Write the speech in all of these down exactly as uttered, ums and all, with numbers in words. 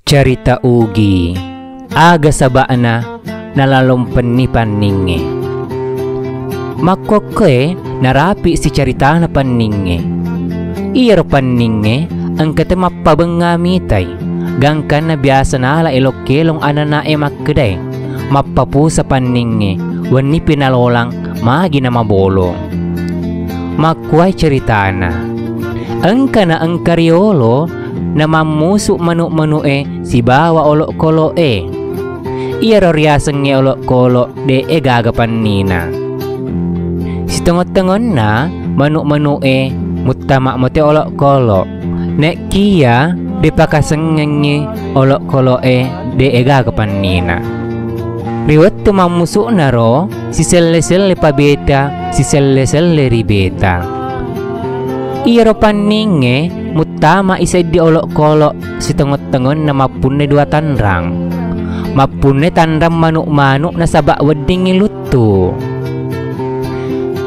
Carita Ugi. Aga saba'na nalalompenni panningnge? Makkokkoe narapi sicaritana panningnge. Iyaro panningnge engka te mappabengnga mitai, gangkanna biasa nala elok-kelong anana'e makkedae, mappapusa panningnge, wennipi nalolang magi namabolo. Makkuai caritana. Engka na engka riolo namammusu manu'-manu'e sibawa olok-kolo'e. Iyaro riasengnge olok-kolo' de'e gaga pannina. Sitongeng-tongengna manu'-manu'e muttama mote olok-kolo'. Nekkiya ripakasengngengngi olok-kolo'e de'e gaga pannina. Ri wettu mammusu'naro, siselle-selle pabeta, siselle-selle ri beta. Iyaro panningnge muttama i seddi olok-kolo' sitongeng-tongenna mappunne dua tanrang. Mappunne tanrang manu'-manu' nasaba' weddingngi luttu.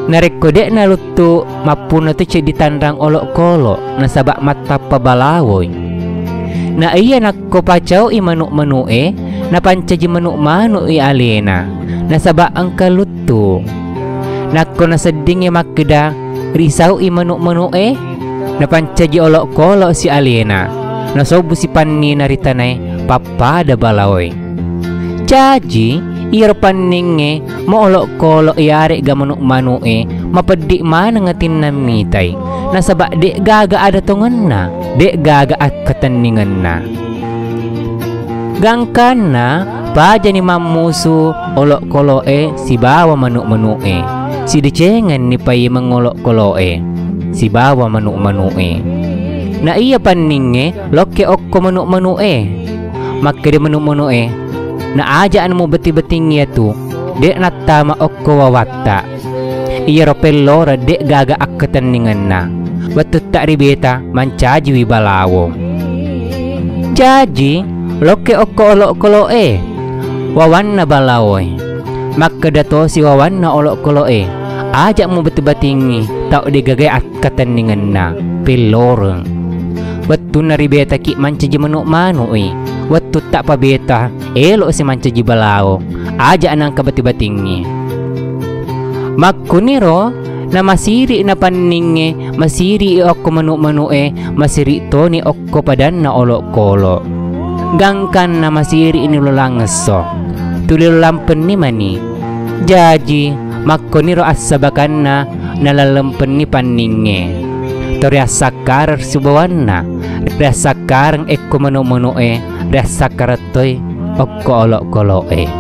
Narekko de'na luttu, mappunna tu ceddi tanrang olok-kolo' nasaba' mattappa balawoi. Na iya nakko pacau'i manu'-manu'e, napancaji manu'-manu'i alena, nasaba' engka luttu. Nakko naseddingngi makkeda, risau'i manu'-manu'e, napancaji olok-kolo' si alena, nasobbu si pannina ri tanae pappada balaoe. Jaji, iyaro panningnge mo olok-kolo' iyare'ga manu'-manu'e mapeddi' maneng atinna mitai, nasaba' de' gaga ada tongenna, de' gaga akkatenningenna. Gangkanna pajani mammusu olok-kolo'e sibawa manu'-manu'e, sidecengenni paimeng olok-kolo'e sibawa manu'-manu'e. Na iya panningnge lokke okko manu'-manu'e. Makkeda manu'-manu'e, na aja'na mubeti-betingngi iyatu, de' nattama okko wawatta. Iyaro pelloreng de' gaga akkatenningenna. Wettutta ri beta mancajiwi balawo. Jaji, lokke okko olok-kolo'e, wawanna balawoe. Makkeda tosi wawanna olok-kolo'e, aja' mubeti-betingngi tau de' gaga akkatenningenna, pelloreng. Wettunna ri betaki mancaji manu'-manu'i, wettutta pabeta elo'si mancaji balawo, aja' nangka beti-betingngi. Makkuniro namasiri'na panningnge, masiri'i okko manu'-manu'e, masiri' toni okko padanna olok-kolo'. Gangkanna masiri'ni lolang esso, tuli lolang penni mani. Jaji, makkoniro assabakanna nalaleng penni panningnge. To riassakkareng sibawanna, riassakkareng ekko manu'-manu'e, riassakkareng toi okko olok-kolo'e.